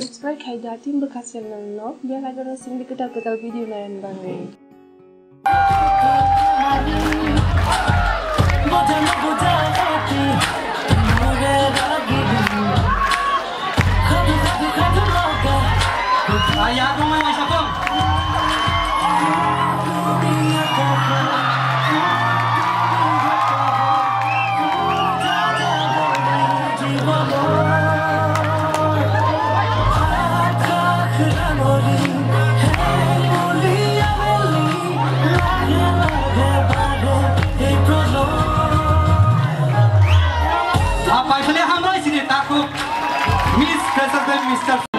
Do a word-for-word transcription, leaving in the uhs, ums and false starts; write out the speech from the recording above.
Subscribe khai da tin bwkha channel no, bell icon o singdi kwtal kwtal video nai bagwi. Apai sini hambai sini takuk Miss Freshers bai Mister